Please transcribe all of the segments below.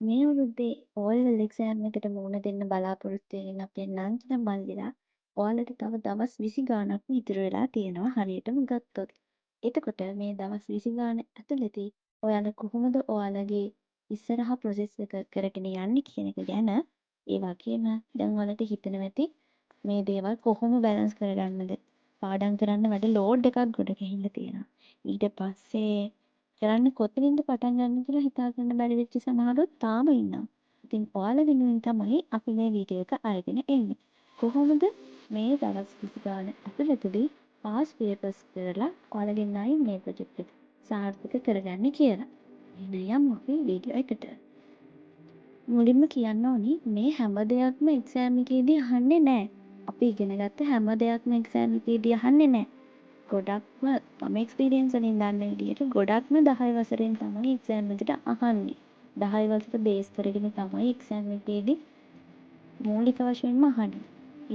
මේ අවුරුද්දේ ඕ level exam එකට මුහුණ දෙන්න බලාපොරොත්තු වෙන අපේ නංගිලා මල්ලිලා, ඔයාලට තව දවස් 20 ගාණක්ම ඉතුරු වෙලා තියෙනවා හරියටම ගත්තොත්. එතකොට මේ දවස් 20 ගාණ ඇතුළතදී ඔයාලා කොහොමද ඔයාලගේ ඉස්සරහ ප්‍රොසෙස් එක කරගෙන යන්නේ කියන එක ගැන, ඒ වගේම දැන් ඔයාලට හිතෙනවා ඇති මේ දේවල් කොහොම බැලන්ස් කරගන්නද? පාඩම් කරන්න වැඩ ලෝඩ් එකක් ගොඩ ගැහිලා තියෙනවා. ඊට පස්සේ කරන්න කොතනින්ද පටන් ගන්න කියලා හිතා ගන්න බැරි වෙච්ච සමහරුත් තාම ඉන්නවා. ඉතින් ඔයාලා වෙනුවෙන් තමයි අපි මේ වීඩියෝ එක අරගෙන එන්නේ. කොහොමද මේ දවස් 20 ගාන ඇතුළතදී පාස් පේපර්ස් කරලා ඔයාලගේ 9A project එක සාර්ථක කරගන්නේ කියලා. එහෙනම් යමු අපි වීඩියෝ එකට. මුලින්ම කියන්න ඕනි, මේ හැම දෙයක්ම එක්සෑම් එකේදී අහන්නේ නෑ. අපි ඉගෙන ගත්ත හැම දෙයක්ම එක්සෑම් එකේදී අහන්නේ නෑ. ගොඩක්ම මම එක්ස්පීරියන්ස් වලින් දන්න විදිහට ගොඩක්ම 10 වසරෙන් තමයි එක්සෑම් එකට අහන්නේ. 10 වසර බේස් කරගෙන තමයි එක්සෑම් එකේදී මූලික වශයෙන්ම අහන්නේ.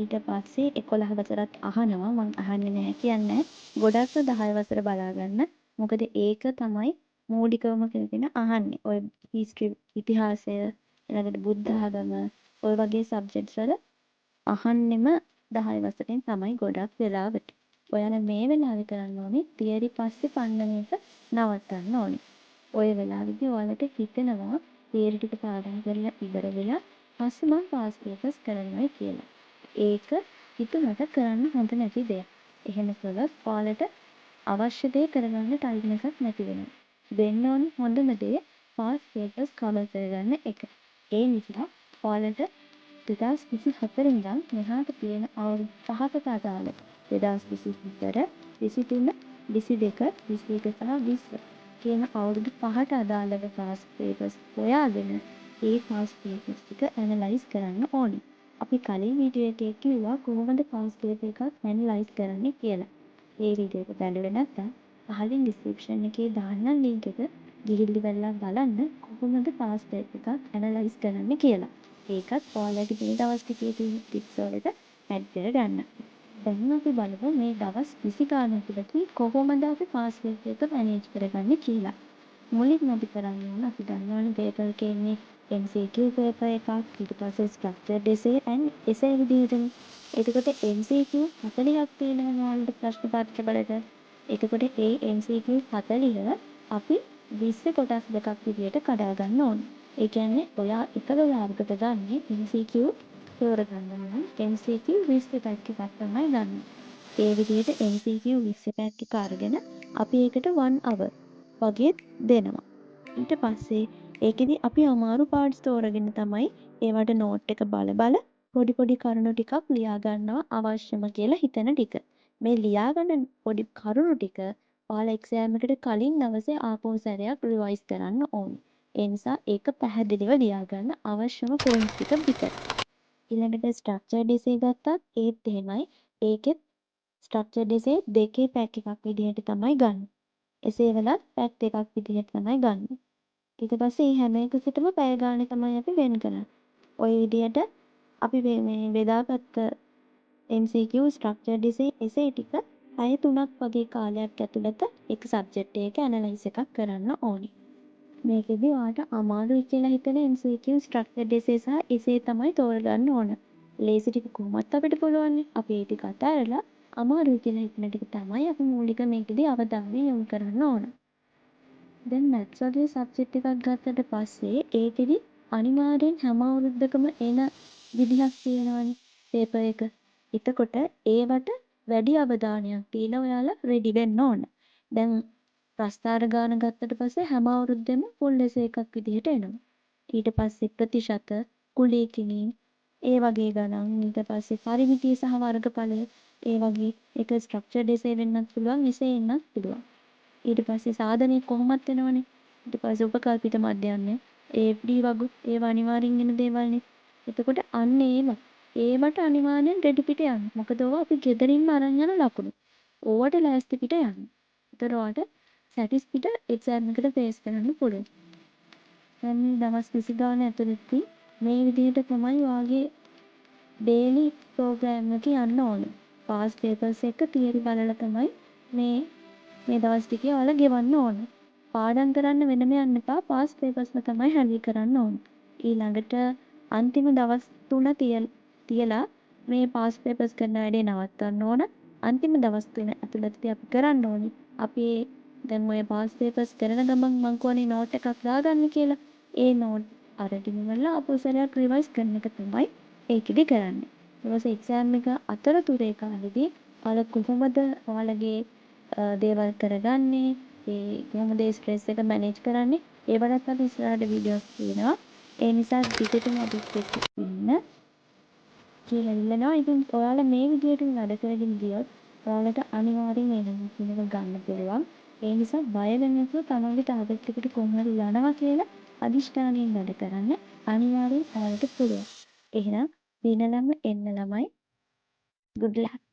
ඊට පස්සේ 11 වසරත් අහනවා, මං අහන්නේ නැහැ කියන්නේ නෑ. ගොඩක්ම 10 වසර බලා ගන්න. මොකද ඒක තමයි මූලිකවම කරගෙන අහන්නේ. ඔය හිස්ට්‍රි, ඉතිහාසය, ඊළඟට බුද්ධ ආගම, ඔය වගේ සබ්ජෙක්ට්ස් වල අහන්නෙම 10 වසරෙන් තමයි ගොඩක් වෙලාවට. ඔයාලා මේ වෙලාවේ කරන්න ඕනේ තියරි පස්සේ පන්නන එක නවත්තන්න ඕනේ. ඔය වෙලාවේදී ඔයාලට හිතෙනවා තියරි ටික පාඩම් කරලා ඉවර වෙලා පස්සේ මං පාස් පේපර්ස් කරනවායි කියලා. ඒක හිතුනට කරන්න හොඳ නැති දෙයක්. එහෙම කළොත් ඔයාලට අවශ්‍ය දේ කරගන්න ටයිම් එකක් නැති වෙනවා. වෙන්න ඕන හොඳම දේ පාස් පේපර්ස් කවර් කරගන්න එක. ඒ නිසා ඔයාලට 2024 ඉඳන් මෙහාට තියෙන අවුරුදු 5කට අදාළ 2024, 23, 22, 21 සහ 20 කියන අවුරුදු 5ට අදාළව පාස් පේපර්ස් හොයාගෙන ඒ පාස් පේපර්ස් ටික ඇනලයිස් කරන්න ඕනේ. අපි කලින් වීඩියෝ එකේ කිව්වා කොහොමද පාස් පේපර් එකක් ඇනලයිස් කරන්නේ කියලා. ඒ වීඩියෝ එක බැලුවේ නැත්නම් පහලින් ඩිස්ක්‍රිප්ෂන් එකේ දාන්නම් ලින්ක් එක. ගිහිල්ලා ඉවරලා බලන්න කොහොමද පාස් පේපර් එකක් ඇනලයිස් කරන්නේ කියලා. ඒකත් ඔයාලගේ මේ දවස් ටිකේ තියෙන ටිප්ස් වලට ඇඩ් කරගන්න. දැන් අපි බලමු මේ දවස් 20 ගාන ඇතුළතදී කොහොමද අපි පාස් පේපර් එක මැනේජ් කරගන්නේ කියලා. මුලින්ම අපි කරන්න ඕන, අපි දන්නවනේ පේපර් එකේ ඉන්නේ MCQ paper එකක්, ඊට පස්සේ ස්ට්‍රක්චර්ඩ් එසේ ඇන්ඩ් එසේ විදිහටනේ. එතකොට MCQ 40ක් තියෙනවා ඔයාලට ප්‍රශ්න පත්‍ර වලට. එතකොට ඒ MCQ 40 අපි 20 කොටස් දෙකක් විදිහට කඩා ගන්න ඕනේ. ඒ කියන්නේ ඔයා එක වෙලාවකට ගන්නේ MCQ තෝරගන්න නම් MCQ 20 pack එකක් තමයි ගන්න. ඒ විදිහට MCQ 20 pack එක අරගෙන අපි ඒකට 1 hour වගේ දෙනවා. ඊට පස්සේ ඒකෙදි අපි අමාරු පාර්ට්ස් තෝරගෙන තමයි ඒවට නෝට් එක බල බල පොඩි පොඩි කරුණු ටිකක් ලියා ගන්නවා අවශ්‍යම කියලා හිතෙන ටික. මේ ලියාගන්න පොඩි කරුණු ටික ඔයාලා එක්සෑම් එකට කලින් දවසේ ආපහු සැරයක් රිවයිස් කරන්න ඕනේ. ඒ නිසා ඒක පැහැදිලිව ලියා ගන්න අවශ්‍යම පොයින්ට් ටික විතරයි. ඊළඟට ස්ට්‍රක්චර්ඩ් එසේ ගත්තත් ඒත් එහෙමයි. ඒකෙත් ස්ට්‍රක්චර්ඩ් එසේ දෙකේ පැක් එකක් විදිහට තමයි ගන්නෙ. එසේ වලත් පැක් දෙකක් විදිහට තමයි ගන්නෙ. ඊට පස්සේ මේ හැම එකකටම පැය ගානේ තමයි අපි වෙන් කරන්නේ. ඔය විදිහට අපි මේ බෙදාගත්ත MCQ, structured එසේ, එසේ ටික පැය 3ක් වගේ කාලයක් ඇතුළත එක සබ්ජෙක්ට් එකක ඇනලයිස් එකක් කරන්න ඕනේ. මේකෙදි ඔයාට අමාරුයි කියලා හිතෙන MCQ, structured එසේ සහ එසේ තමයි තෝරගන්න ඕන. ලේසි ටික කොහොමත් අපිට පුළුවන්නේ. අපි ඒ ටික අතෑරලා අමාරුයි කියලා හිතෙන ටික තමයි අපි මූලික මේකෙදි අවධානය යොමු කරන්න ඕන. දැන් මැත්ස් වගේ සබ්ජෙක්ට් එකක් ගත්තට පස්සේ ඒකෙදි අනිවාර්යෙන් හැම අවුරුද්දකම එන විදිහක් තියෙනවනේ පේපර් එක. එතකොට ඒවට වැඩි අවධානයක් දීලා ඔයාලා රෙඩි වෙන්න ඕන. දැන් ප්‍රස්ථාර ගාන ගත්තට පස්සේ හැම අවුරුද්දෙම ෆුල් එසේ එකක් විදිහට එනවා. ඊට පස්සේ ප්‍රතිශත, කුලී කිරීම්, ඒ වගේ ගණන්, ඊට පස්සේ පරිමිතිය සහ වර්ගඵලය, ඒ වගේ ඒක ස්ට්‍රක්චර්ඩ් එසේ වෙන්නත් පුළුවන්, එසේ එන්නත් පුළුවන්. ඊට පස්සේ සාධනය කොහොමත් එනවනේ. ඊට පස්සේ උපකල්පිත මධ්‍යන්‍ය, AFD වගු, ඒවා අනිවාර්යෙන් එන දේවල්නේ. එතකොට අන්න ඒවා ඒවට අනිවාර්යෙන් රෙඩි පිට යන්න. මොකද ඕවා අපි ගෙදරින්ම අරන් යන ලකුණු. ඕවට ලෑස්ති පිට යන්න. එතකොට ඔයාට සැටිස් පිට එක්සෑම් එකට ෆේස් කරන්න පුළුවන්. දැන් මේ දවස් 20 ගාන ඇතුළතදී මේ විදිහට තමයි ඔයාගේ ඩේලි ප්‍රෝග්‍රෑම් එක යන්න ඕන. පාස් පේපර්ස් එක්ක තියරි බලලා තමයි මේ මේ දවස් ටිකේ ඔයාලා ගෙවන්න ඕන. පාඩම් කරන්න වෙනම යන්න එපා. පාස් පේපර්ස්ම තමයි හැන්ඩල් කරන්න ඕන. ඊළඟට අන්තිම දවස් 3 තියලා මේ පාස් පේපර්ස් කරන වැඩේ නවත්තන්න ඕන. අන්තිම දවස් 3 ඇතුළතදී අපි කරන්න ඕනේ, අපි දැන් ඔය පාස් පේපර්ස් කරන ගමන් මං කිව්වනේ නෝට් එකක් දාගන්න කියලා. ඒ නෝට් අරගෙන ඉවරලා ආපහු සැරයක් රිවයිස් කරන එක තමයි ඒකෙදි කරන්නේ. ඊට පස්සේ එක්සෑම් එක අතරතුරේ කාලෙදී ඔයාලා කොහොමද ඔයාලගේ දේවල් කරගන්නේ, ඒ කොහොමද ඒ ස්ට්‍රෙස් එක මැනේජ් කරන්නේ, ඒවටත් අපි ඉස්සරහට වීඩියෝස් තියෙනවා. ඒ නිසා දිගටම අපිත් එක්ක ඉන්න කියලා ඉල්ලනවා. ඉතින් ඔයාලා මේ විදිහටම වැඩ කරගෙන ගියොත් ඔයාලට අනිවාර්යෙන් ඒ ලෙවල් කියන එක ගන්න පුළුවන්. ඒ නිසා බය වෙන්නේ නැතුව තමන්ගේ ටාගට් එකට කොහොම හරි යනවා කියලා අධිෂ්ඨානයෙන් වැඩ කරන්න. අනිවාර්යෙන් ඔයාලට පුළුවන්. එහෙනම් දිනලම එන්න ළමයි. Good luck.